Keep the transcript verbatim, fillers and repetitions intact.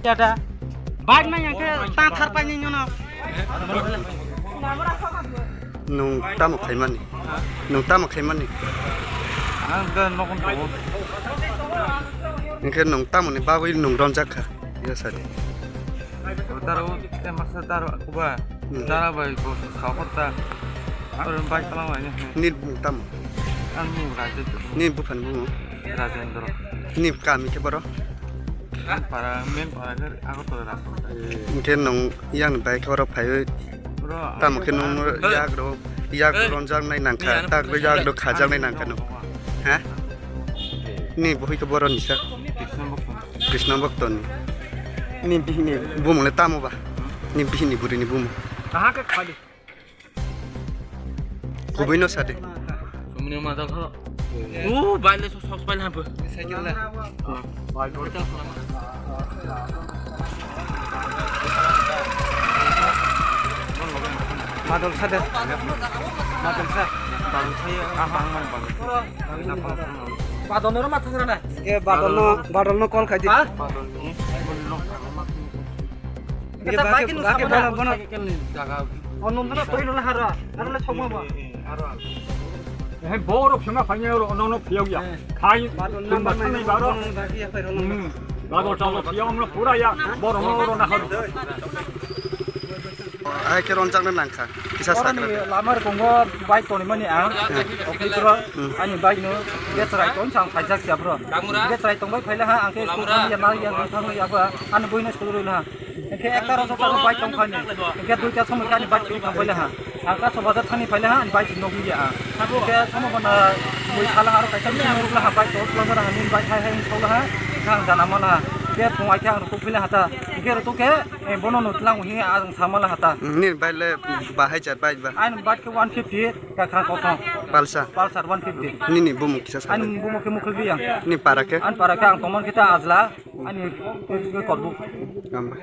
Jada. Bike ma yang khe tang thar pai ni nyono. Nwng tamo khaimani? Nwng tamo khaimani? Ang khe nokon tongo. Hingkhe nwng tamoni bagwi nwng ronjak kha? Ya sadi. Daro, te masa daro kuba. Hmm. Dara bai bo sa horta. Oro bai tala bai ni. Ni bung tamo? Ang ni Rajendra. Ni buphani bumo? Rajendra. Ni kami khe boro? Para, main para khe Agartala rasta. Hingkhe nwng yang bai khe oro phaiwi Bro, tamo khe nwng yak rw, yak rw ronjaknai nangkha, tak rw yak rw khajaknai nangkha nwng. Ha? Ni buhi khe boro ni sa? Krishna Bhakta ni. Ni bihini bumung le tamo ba? Ni bihini buri ni bumung. Kaha khe khali? Kubui no sade. Sumuni ma dal kho. U bai le sok sok bai le hampu. Cycle le. Bai dor ta. Madol sade. Madol sa. Madol sa ya. Bang man bang. Badol no ma thang na. Ke badol no, badol no call khai di. Ha? Badol ni. Ke baki, baki bono, bono. Jaga. Ono no to ino na hara. Hara le chokma ba. He boro phema phanya ro ono no phiyok ya. Khai badol tum number ba thang nai baro. Badol chalo phiyok no pura ya. Boro no ro na haro. Ai ke ronjak na nangkha. Kisa sakra. Lama rwkwngo bike tonwi mani ang. Okitro ani bike no betrai ton chang phaijak sia bro. Betrai tongbai phaila ha ang khe school thang ya nal ya thang ya ba ani buino school rwna. Hingkhe ekta rok jok bike tong phani. Hingkhe duita somoi khe ani bike twi thang phaila ha. Ang kaso bazar thani phaila ha ani bike no ya. Hingkhe somo bana bui sala aro kaisa misi rwkla ha bike tor plang ha ani bike hai hai sawla ha. Ang jana mana. Hingkhe phung ai khe ang rwkuk phaila ha ta. Hingkhe rwkuk khe bono no tlang hi ang samala ha ta. Ni bike le bahai cha bike ba. Ani bike khe one fifty. Kakrang kosong. Pulsar. Pulsar one fifty. Nini bumung kisa sa. Ani bumung khe Mukhulbi ang. Ni para khe? Ani para khe ang tongmani khe ta Ajla. Ani khe Korbuk. Hamba.